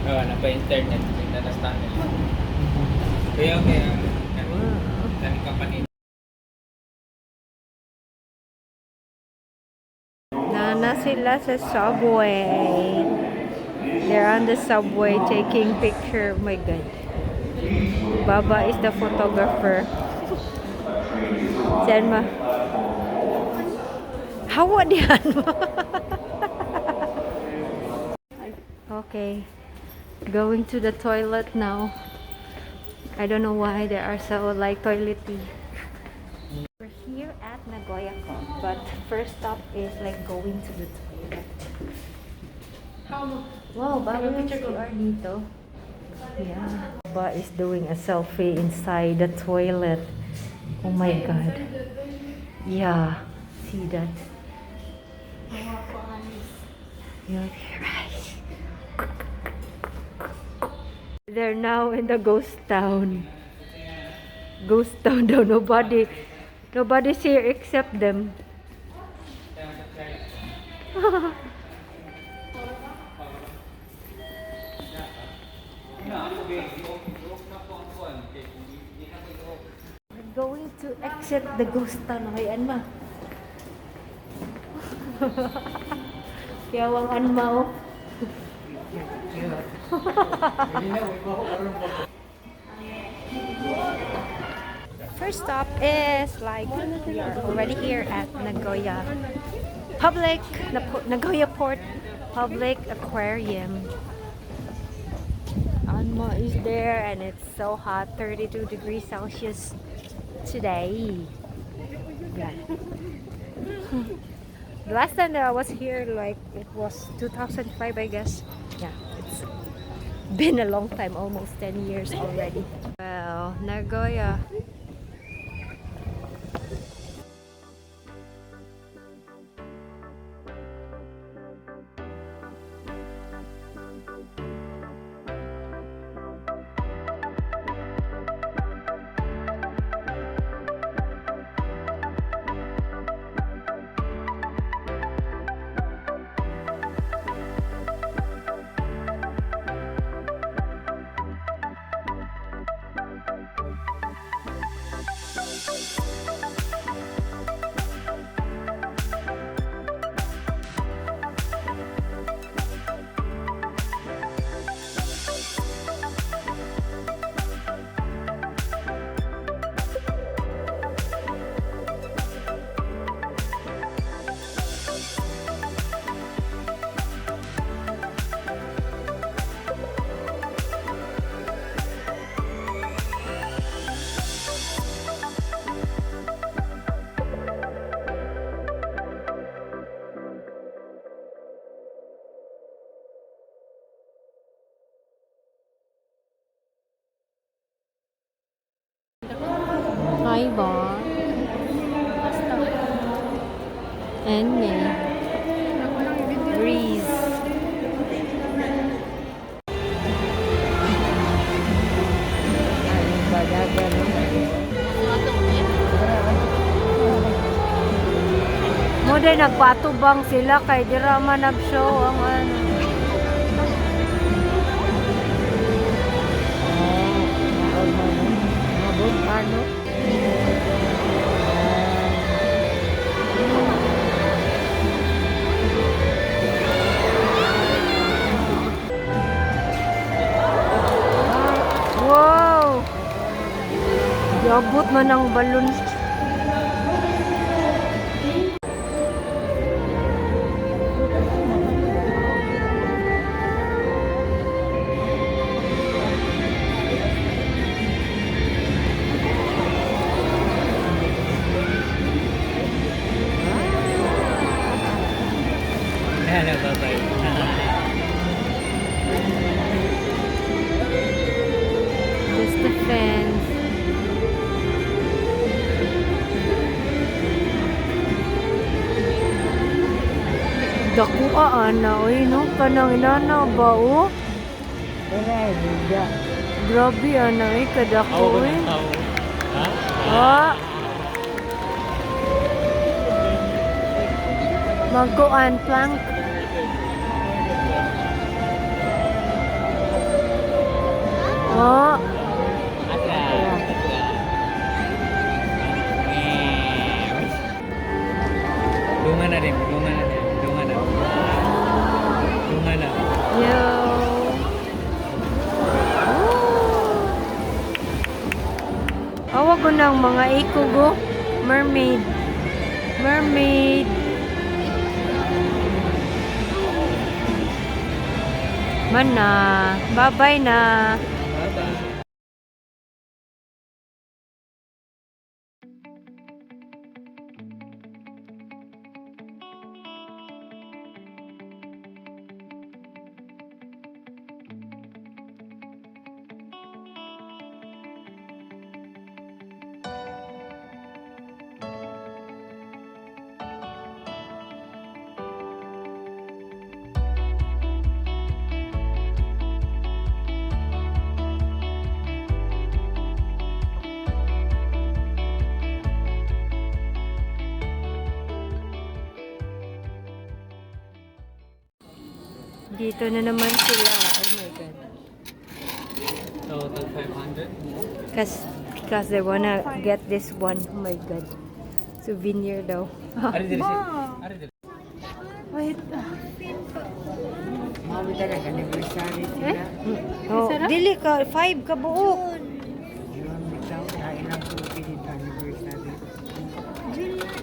Oh, na pa internet na nasa tunnel. Kaya kaya kami kami company. Nana sila sa subway. They're on the subway taking picture. Oh my God. Baba is the photographer. Saan ma? Hawa diyan mo. Okay. Going to the toilet now. I don't know why they are so like toilety. We're here at Nagoya Con, but first stop is like going to the toilet. Wow, bago yung CR dito. Yeah. Ba is doing a selfie inside the toilet. Oh my God. Yeah. See that? Yeah, right. They're now in the ghost town. Ghost town daw. Nobody's here except them. We're going to exit the ghost town. Okay, Anma. Kaya wang Anma, oh. First stop is like we are already here at Nagoya Port Public Aquarium. Anma is there and it's so hot, 32 degrees Celsius today. Yeah. The last time that I was here, like it was 2005, I guess. Yeah, it's been a long time, almost 10 years already. Well, Nagoya. Hi, ba? And me. Breeze. Ay, badagan, no? Mo day nagpatubang sila kay dira man nag-show ang ano. Oh, ano? Wow! Yabot man ang balon. Hello, bye-bye. Just the fence. Dako ana oy, no, kanang inana ba, oh? Grabe ana oy, kadako oy. Ha? Ah. Magkuan plank. Ang mga ikugo. Mermaid. Mermaid. Mana. Bye-bye na. Bye-bye. Dito na naman sila. Oh my God. Total 500. Because they wanna get this one. Oh my God. Souvenir daw. Ari diri si. Ari diri. Wait. Mami talaga, anniversary Eh? sila. Oh, dili ka. 5 ka buok. Yun, bitaw, dahil lang po dito anniversary. July.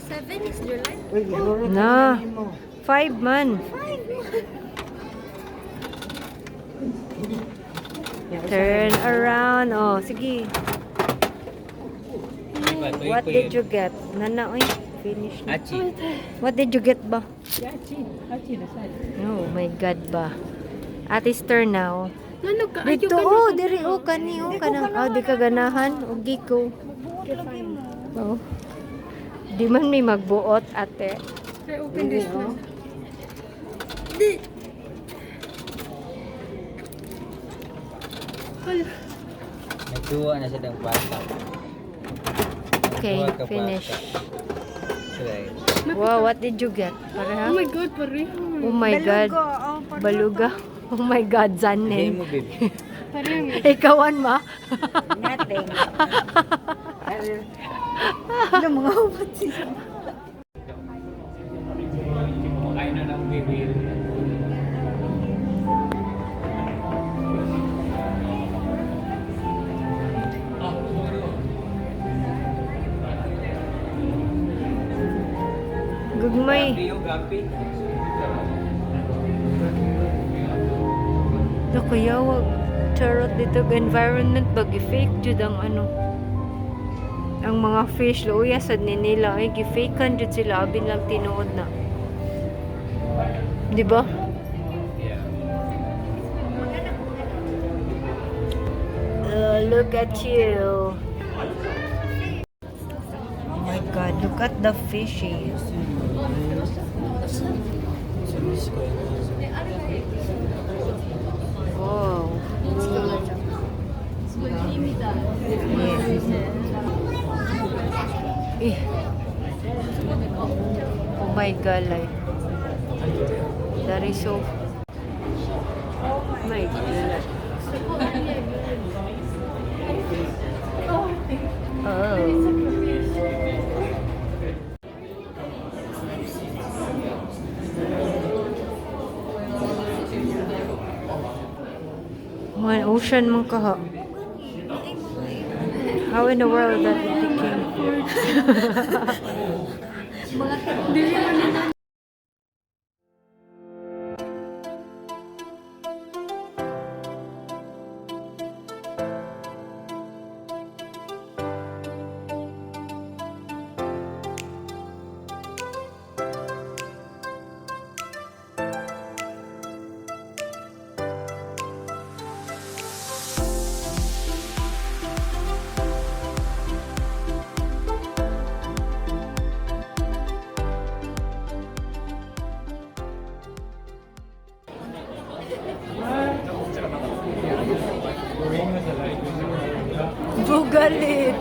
7 is July? Uy, siguro Na. tayo mo. 5 man. Turn around. Oh, sige. What did you get? Nana, oy. Finish na. Achi. What did you get ba? Achi. Achi na side. Oh my God ba. Ate's turn now. Ano ka? Dito, oh, diri, oh, kani, oh, kanang, oh, di ka ganahan, o giko. Oh. Di man may magbuot, ate. Try open this one. Nagduwa na siya ng bata. Okay, Nagduwa ka finish. bata. Right. Wow, what did you get? Pareha? Oh my God, pareho. Oh my God. Baluga. Oh my God, Hindi Zanen. mo, babe. Pareho. Ikawan ma? Nothing. Ano mga upat siya? Kumakain na ng baby. Gugmay. Gapi yung gapi. Naku, wag. Charot dito. Environment ba? Gi-fake jud ang ano. Ang mga fish. Luya sad ni nila. Ay, gi-fakean jud sila. Abin lang tinuod na. Di ba? Yeah. Look at you. Oh my God, look at the fishies. Wow. Yeah. Eh. Oh my God, like, that is so. Oh my God. Oh. Mga ocean man kaha. How in the world that it became? Bugalit!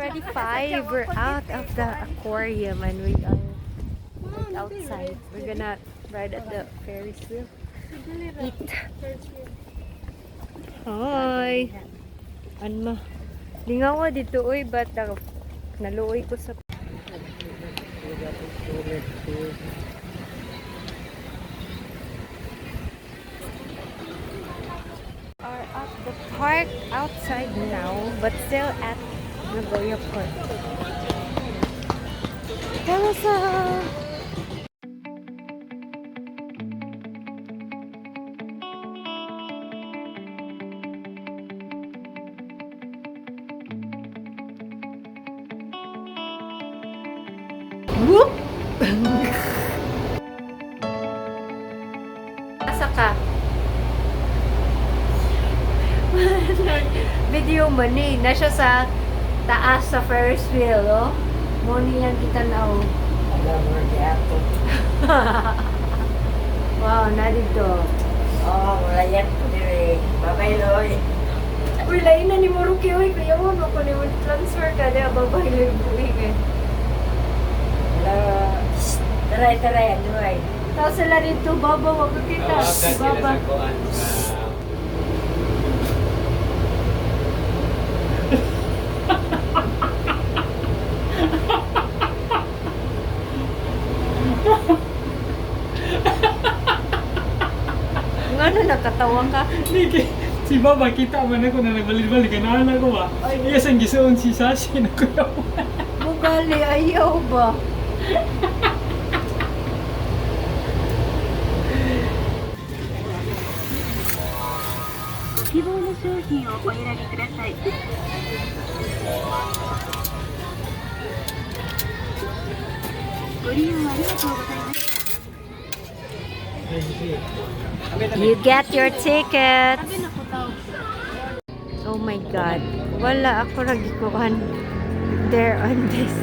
Already 5. We're out of the aquarium and we are like outside. We're gonna ride at the Ferris wheel. Eat. Hi. Anma. Lingawa dito oy, but naluoy ko sa are at the park outside now, but still at Nagoya Park. Carousel! Whoop! Asa ka? Video man eh. Na siya sa taas sa Ferris wheel, oh. Mo niyang kita na, oh. Alam mo, giato. Wow, na dito. Oh, wala yan ko dire. Babay, Loy. Uy, lain na ni Moruki, uy. Kuya mo, no, kung mo transfer ka, di ba, babay lang buhi eh. Wala. Taray, taray, ano ay. Tapos sila dito, baba, wag ko kita. Tawagan sila Baba. sa kuan sa. Ngano, nakatawa ka? Niki, si Baba kita man ako na nagbalid-balik na ko ba? Iya sang gisuon si Sashi na kuya. Mugali, ayaw ba? 希望の商品をお選びください。ご利用ありがとうございました。 You get your ticket. Oh my God. Wala ako nagikuhan there on this.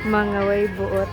Mga way buot.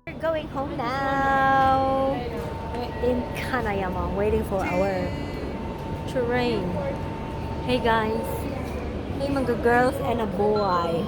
We're going home now. We're in Kanayama waiting for our train. Hey guys. Hey mga girls and a boy.